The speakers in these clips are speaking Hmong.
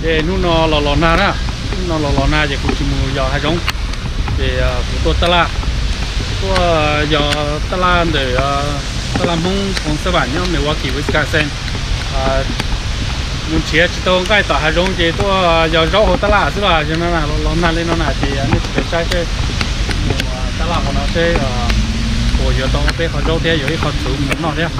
Ces hnub no los los nag na, hnub no los los nag ces kuv tsis mus yos hav zoov, ces kuv tuaj taj laj, kuv tuaj yos taj laj ntawm taj laj Hmoob Phoos Xab Vam nyob Milwaukee, Wisconsin. Mus nrhiav tsis tau nqaij tom hav zoov ces tuaj yos zaub hauv taj laj xwb los yog no los nag li no na ces nej sim saib seb mus taj laj hauv no seb puas yuav tau peb qhov zaub thiab yuav ib qho txhuv mus noj thiab.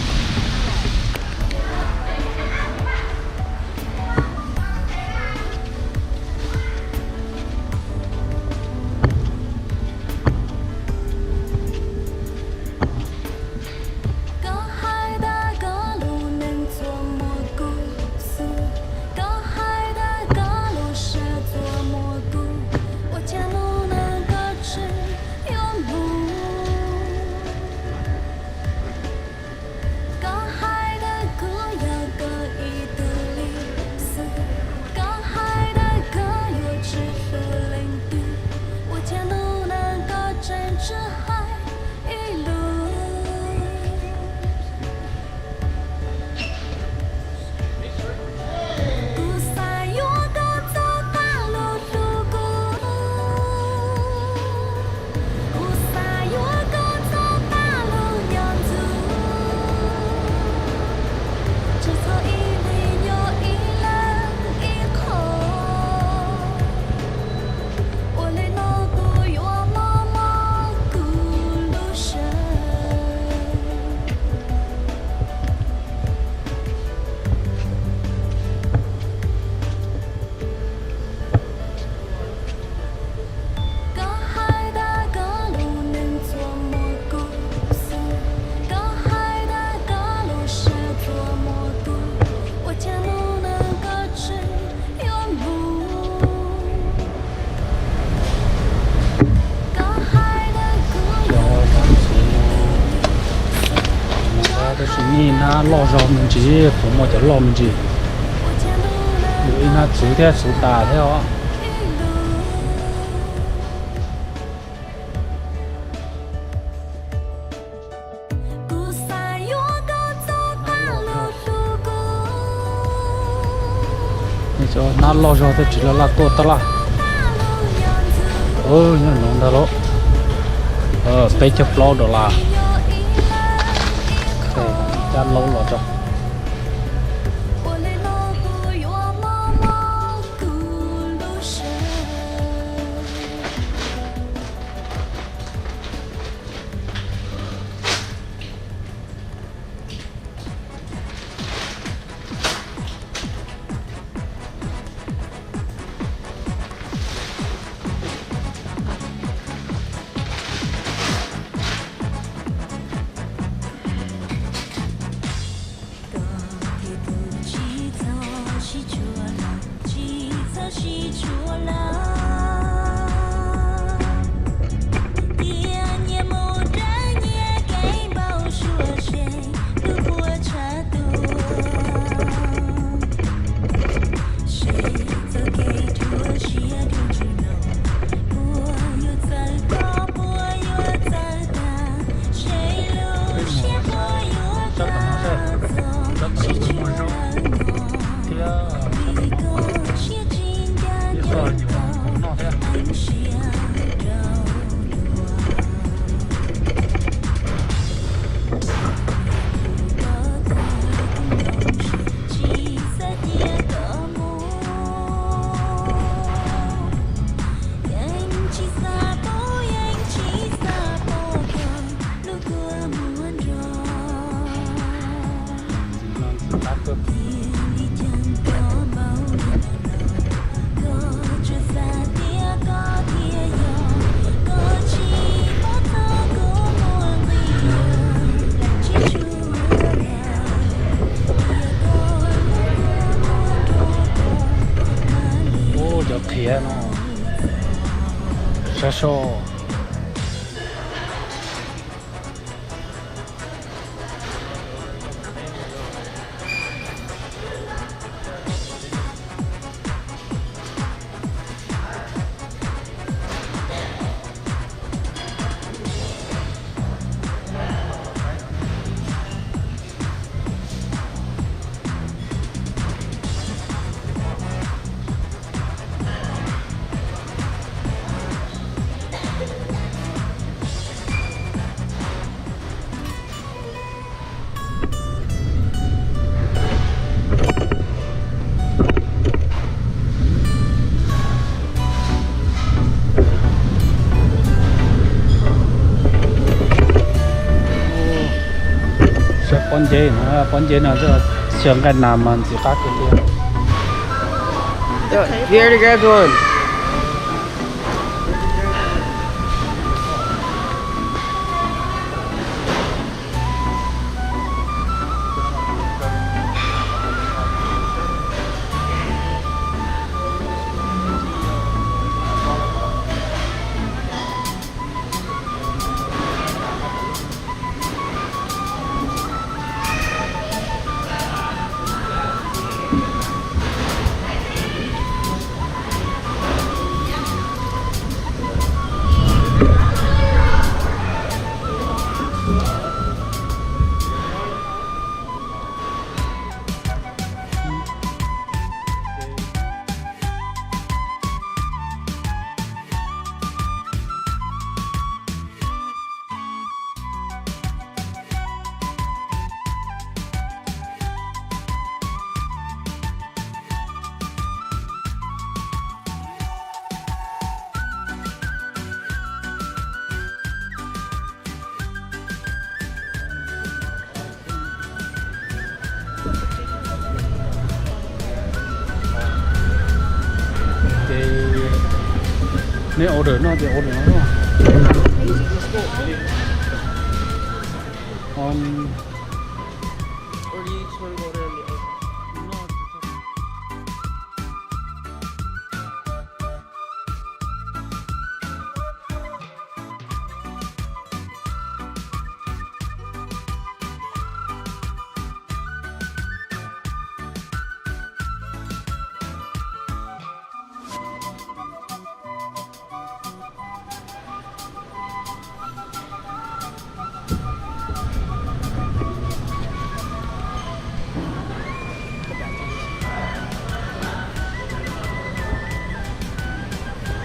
Tab sis nej hnab loj zog me ntsis, puas muaj cov loj me ntsis. Yuav ib hnab txhuv thiab txhuv tas thiab os. Nej cov hnab loj zog thiaj tsis laj laj tuaj taj laj. Nyob no ntag lauj, peb caug plaub dollar, cab laub los tso. Ub, cov qhiav no sab soj. Ces no pob ncej no xyaw nqaij nas mas ntxim qab kawg thiab. Here to grab one. Ces neb order no ces order no.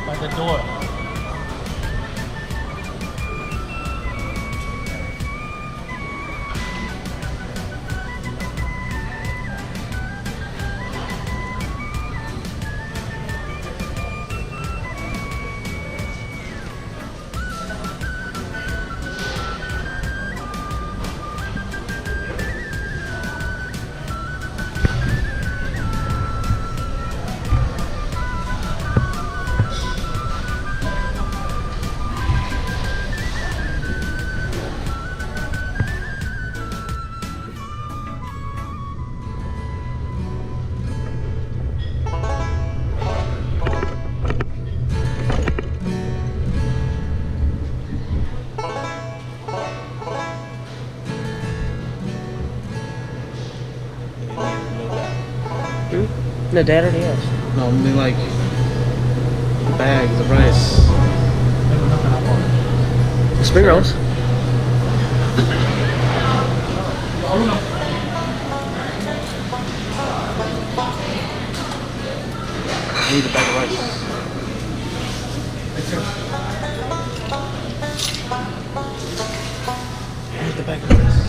By the door. Hmm? No, Dad already has. No, I mean, like, bags of rice. Spring rolls? I need a bag of rice. Where's the bag of rice?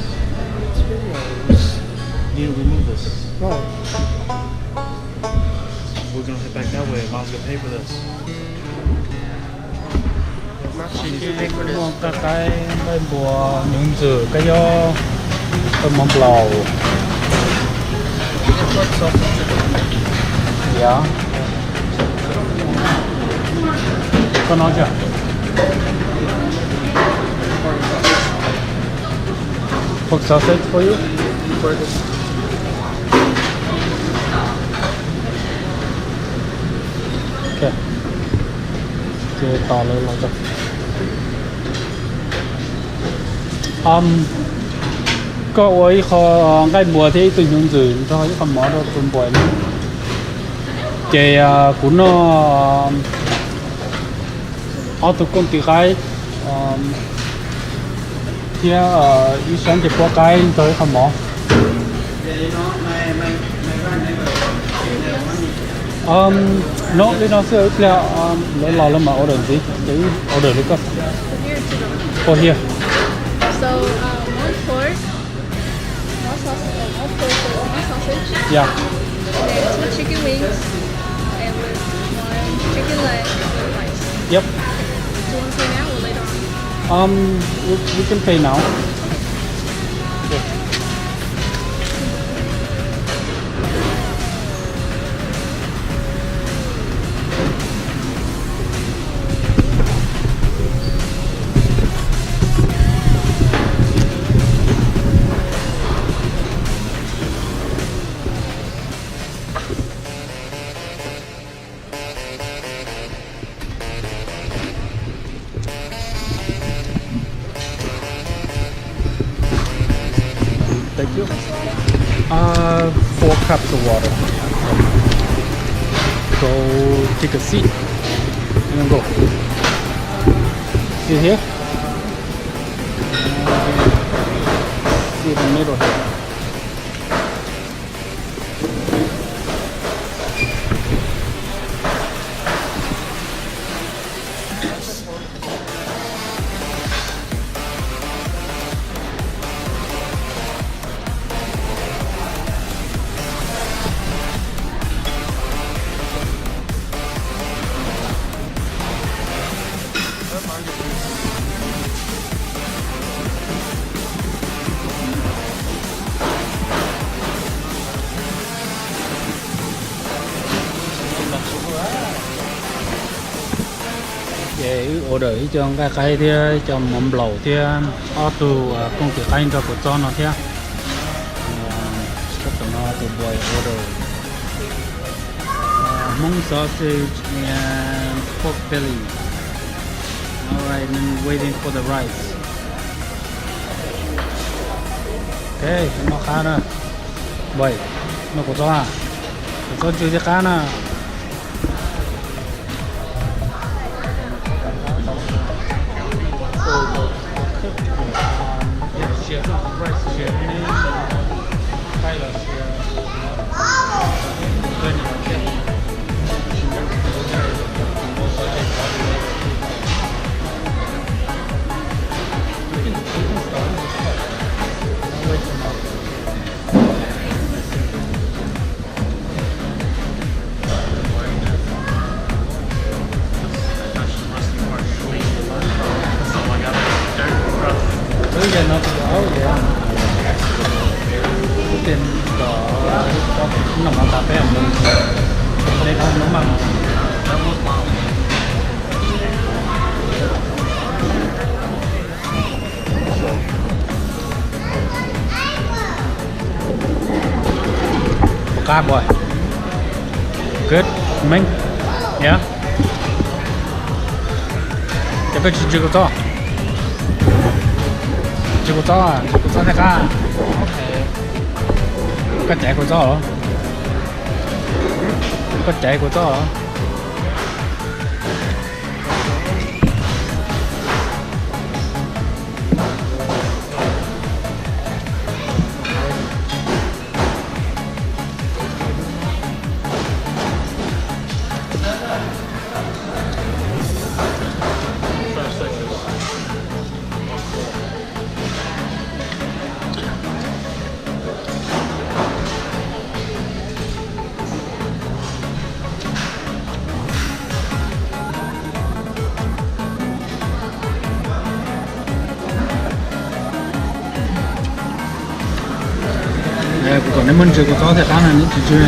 Need to remove this. We're gonna head back that way. Mom's gonna pay for this. Muaj nqaij qaib, nqaij npua, hnyuv ntxwm, kab yob, mov nplaum. Koj no tso. Pork sausage for you. Ok. Ces tos lawv los tso. Koj ua ib qho nqaij npua thiab ib tug hnyuv ntxwm nrog ib qho mov rau tus npua no. Ces kuv noj ob tug kooj tis qaib thiab ib sab ncej puab qaib nrog ib qho mov. No, li no xwb, ib pliag lawv los lawv mam order ntxiv, ces wb order li koj. For here. So, uh, one pork, one sausage, uh, one pork with one sausage. Yeah. And then two chicken wings, and with one chicken leg with rice. Yep. Do you want to pay now or later on? Um, we, we can pay now. Okay. Cups of water. Go take a seat. And go. Sit here. Sit in the middle here. Ces wb order ib co nqaij qaib thiab ib co mov nplaum thiab ob tug kooj tis qaib nrog kua txob no thiab. Tab tom no tus boy order Hmong sausage and pork belly. All right, I'm waiting for the rice. Ok, noj qab na. Boy, noj kua txob, kua txob ntsw thiab qab na. Twb yog no tus aub, twb tias kom noj mov tas peb mus, peb mus mas. Qab boy. Good. Meej. Yeah. Ces koj tsis ntsw kua txob? Ntsw kua txob, ntsw kua txob thiaj qab. Koj caiv kua txob los? Koj caiv kua txob los? Kuv kom neb muab ntsw kua txob thiaj qab no neb tsis ntsw.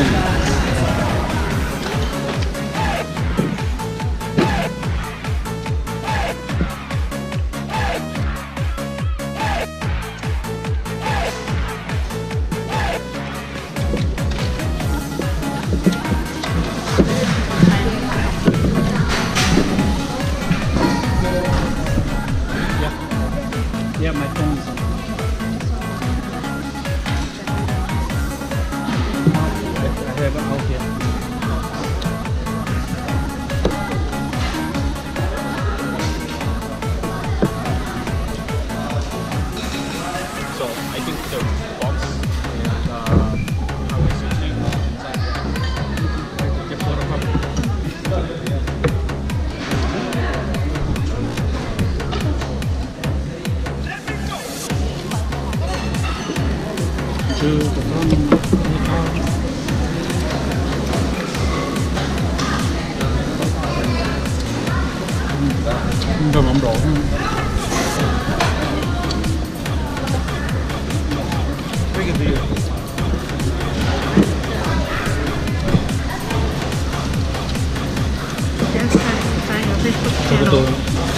Yeah, my phone is on. I have it out here. So I think the box and uh, highway safety inside the photocopy.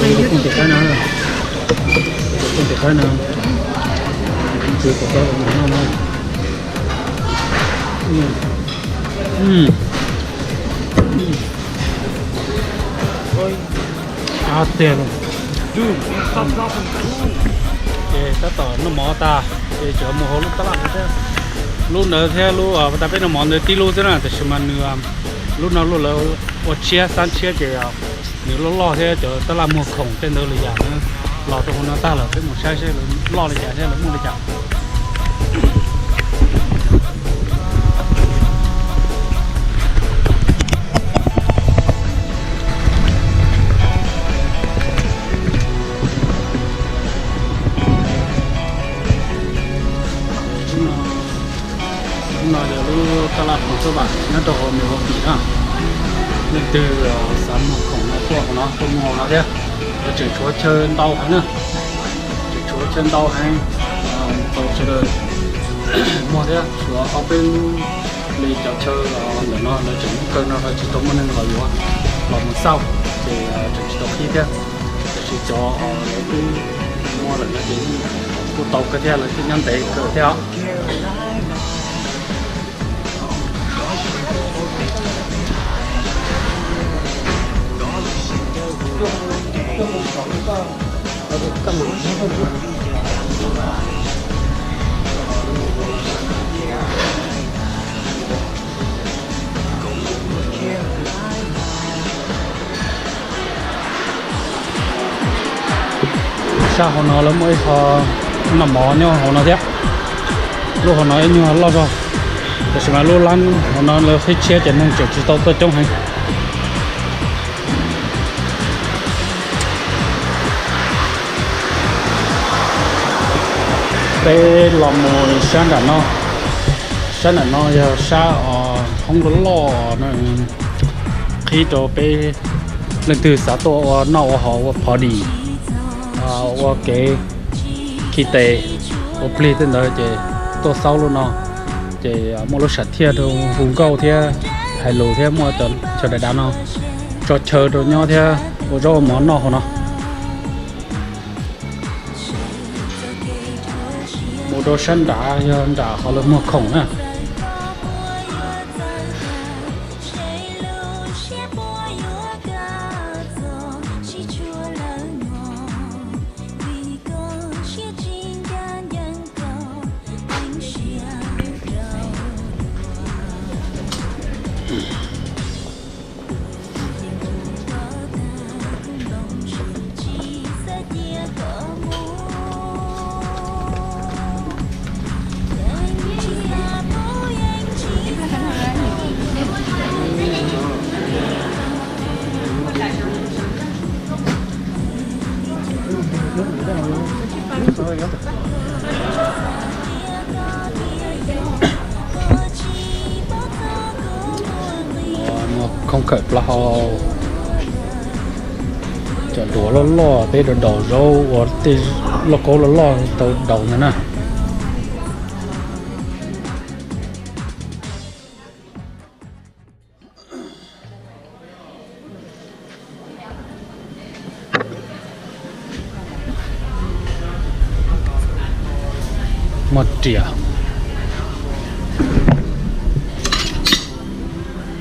Tus kooj tis qaib no, tus kooj tis qaib no, ntsw kua txob no no. Qab tiag. Ces tab tom noj mov tas ces tseem mus hauv lub tab laj thiab. Lub ntawd thiab lub tas peb noj mov ntawd tib lub xwb na, tiam sis mas nws lub no lub lawv ua tshiab xab tshiab ces nws loj loj thiab cov tab laj muag khoom tej ntawd li yam na, los rau hauv no tag lawm peb mus saib saib lawv loj li cas thiab lawv muaj li cas. Lub no yog lub tab laj khoom xab vam nyob rau hauv Milwaukee na. Leej twg xav muag khoom no tuaj hauv no tuaj muag hauv no thiab. Lawv tseem tshuav chaw ntau heev na, tseem tshuav chaw ntau heev, tau sawv daws muag thiab. Tshuav ob peb lub li cov chaw ntawm no lawv tseem muab kaw no rau tsis tau muaj neeg los yuav, los mus xauj ces tseem tsis tau qhib thiab. Tiam sis cov lawv twb muag lawm no ces kuj tau kawg thiab, lawv twb nyob ntev kawg thiab os. Sab hauv no lawv muaj ib qho noj mov nyob hauv no thiab. Lub hauv no ib nyuag loj zog, tiam sis mas lub lab hauv no lawv qhib tshiab ces neeg tseem tsis tau tuaj coob heev. Peb los mus sab nram no, sab nram no yog sab hoob loj loj, qhib rau peb leej twg xav tuaj ua noj ua haus ua party, ua kev khi tes ua plig tej ntawd ces tuaj xauj lub no. Ces muaj lub sam thiaj rau hu nkauj thiab hais lus thiab muaj cov chaw dav dav no tso chaw rau nyob thiab ua zaub ua mov noj hauv no. Mus rau sab nrad yog nram qhov lawv muag khoom na. Muaj khoom khawm plaub hau, cov duav loj loj peb daus daus zaub ua tej lauj kaub loj loj tau daus ntawd na. Muaj riam,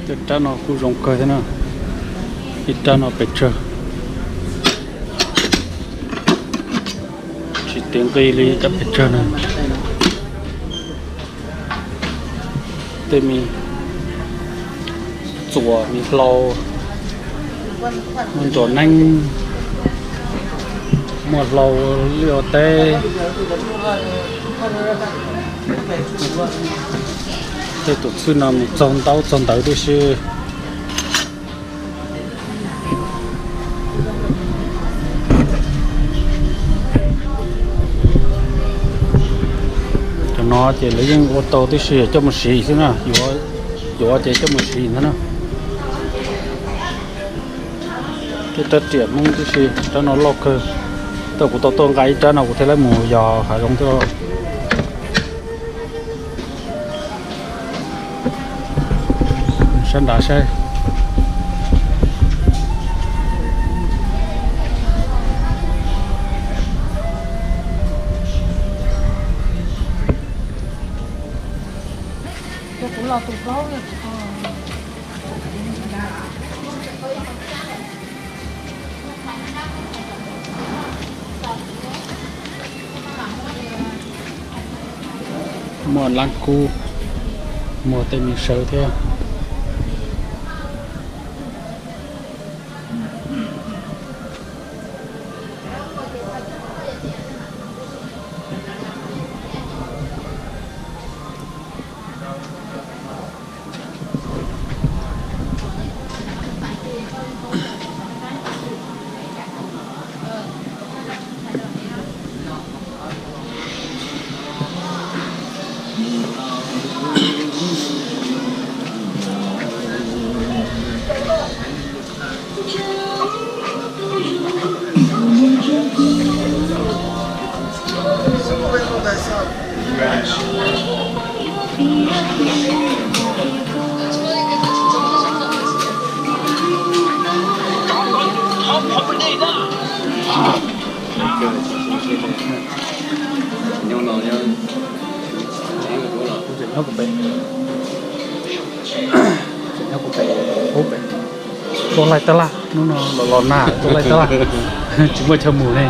tej rab no kuj zoo kawg thiab na. Ib rab no pes tsawg, tsis tiav nqi li rab pes tsawg na. Tej me txuas me hlau, muaj ntsuas neeb, muaj hlau liaj ua teb. Tej tus txwj no mus txog ntaub txog ntawv tib si. Cov no ces lawv yeej ua tau tib si coj mus siv xwb na, yuav ces coj mus siv ntag na. Tej rab riam Hmoob tib si, rab no loj kawg. Tau kuv tau tuaj nqa ib rab no kuv thiaj li mus yos hav zoov thiab. Sab nrad saib. Muaj lab kub. Muag tej me sawv thiab. Nyob kuv pem, nyob kuv pem, ub pem, tuaj laij tab laj, hnub no los los nag tuaj laij tab laj, tsis muaj chaw mus ne.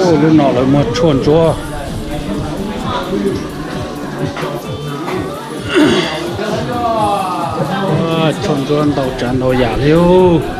Ub, lub no lawv muag tshuaj ntsuab. Tshuaj ntsuab ntau tsav ntau yam li ub.